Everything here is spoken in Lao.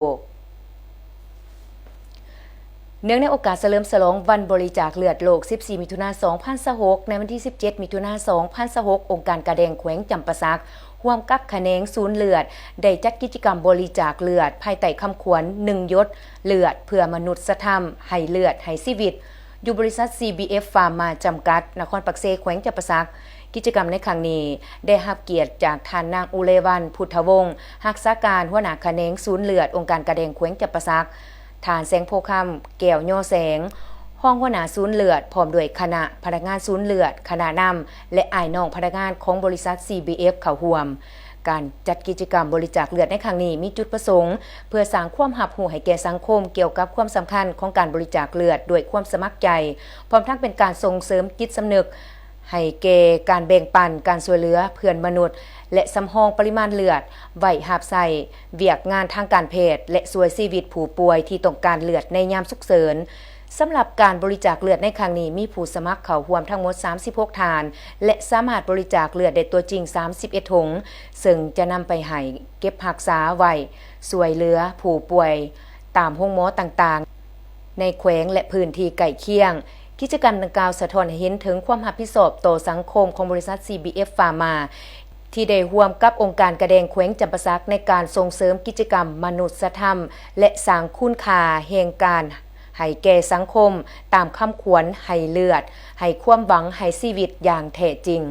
ກ. ເນື່ອງໃນໂອກາດສະເຫຼີມສະຫຼອງວັນບໍລິຈາກເລືອດໂລກ ສິບສີ່ ມິຖຸນາ ສອງພັນຊາວຫົກ, ໃນວັນທີ ສິບເຈັດ ມິຖຸນາ ສອງພັນຊາວຫົກ ອົງການກາແດງແຂວງຈຳປາສັກ ຮ່ວມກັບຂະແໜງສູນເລືອດ ໄດ້ຈັດກິດຈະກຳບໍລິຈາກເລືອດ ພາຍໃຕ້ຄຳຂວັນ ໜຶ່ງ ຢົດເລືອດ ເພື່ອມະນຸດສະທຳ ໃຫ້ເລືອດ ໃຫ້ຊີວິດ ຢູ່ບໍລິສັດ ຊີບີເອັຟ ຟາມາ ຈຳກັດ ນະຄອນປາກເຊ ແຂວງຈຳປາສັກ. ກິດຈະກຳໃນຄັ້ງນີ້ ໄດ້ຮັບກຽດຈາກທ່ານນາງ ອຸເລວັນ ພຸດທະວົງ ຮັກສາການຫົວໜ້າຂະແໜງສູນເລືອດ ອົງການກາແດງແຂວງຈຳປາສັກ, ທ່ານ ແສງໂພຄຳ ແກ້ວຍໍແສງ ຮອງຫົວໜ້າສູນເລືອດ ພ້ອມດ້ວຍຄະນະພະນັກງານສູນເລືອດ, ຄະນະນຳ ແລະ ອ້າຍນ້ອງພະນັກງານຂອງບໍລິສັດ ຊີບີເອັຟ ເຂົ້າຮ່ວມ. ການຈັດກິດຈະກຳບໍລິຈາກເລືອດໃນຄັ້ງນີ້ ມີຈຸດປະສົງເພື່ອສ້າງຄວາມຮັບຮູ້ໃຫ້ແກ່ສັງຄົມກ່ຽວກັບຄວາມສຳຄັນຂອງການບໍລິຈາກເລືອດດ້ວຍຄວາມສະໝັກໃຈ, ພ້ອມທັງເປັນການສົ່ງເສີມຈິດສຳນຶກໃຫ້ແກ່ການແບ່ງປັນ, ການຊ່ວຍເຫຼືອເພື່ອນມະນຸດ ແລະ ສຳຮອງປະລິມານເລືອດໄວ້ຮັບໃຊ້ວຽກງານທາງການແພດ ແລະ ຊ່ວຍຊີວິດຜູ້ປ່ວຍທີ່ຕ້ອງການເລືອດໃນຍາມສຸກເສີນ. ສຳລັບການບໍລິຈາກເລືອດໃນຄັ້ງນີ້ ມີຜູ້ສະໝັກເຂົ້າຮ່ວມທັງໝົດ ສາມສິບຫົກ ທ່ານ ແລະ ສາມາດບໍລິຈາກເລືອດໄດ້ຕົວຈິງ ສາມສິບເອັດ ຖົງ, ເຊິ່ງຈະນຳໄປໃຫ້ເກັບຮັກສາໄວ້ ຊ່ວຍເຫຼືອຜູ້ປ່ວຍຕາມໂຮງໝໍຕ່າງໆ ໃນແຂວງ ແລະ ພື້ນທີ່ໃກ້ຄຽງ. ກິດຈະກຳດັ່ງກ່າວສະທ້ອນໃຫ້ເຫັນເຖິງຄວາມຮັບຜິດຊອບຕໍ່ສັງຄົມຂອງບໍລິສັດ ຊີບີເອັຟ ຟາມາ ທີ່ໄດ້ຮ່ວມກັບອົງການກາແດງແຂວງຈຳປາສັກ ໃນການສົ່ງເສີມກິດຈະກຳມະນຸດສະທຳ ແລະ ສ້າງຄຸນຄ່າແຫ່ງການໃຫ້ແກ່ສັງຄົມ ຕາມຄຳຂວັນ ໃຫ້ເລືອດ ໃຫ້ຄວາມຫວັງ ໃຫ້ຊີວິດຢ່າງແທ້ຈິງ.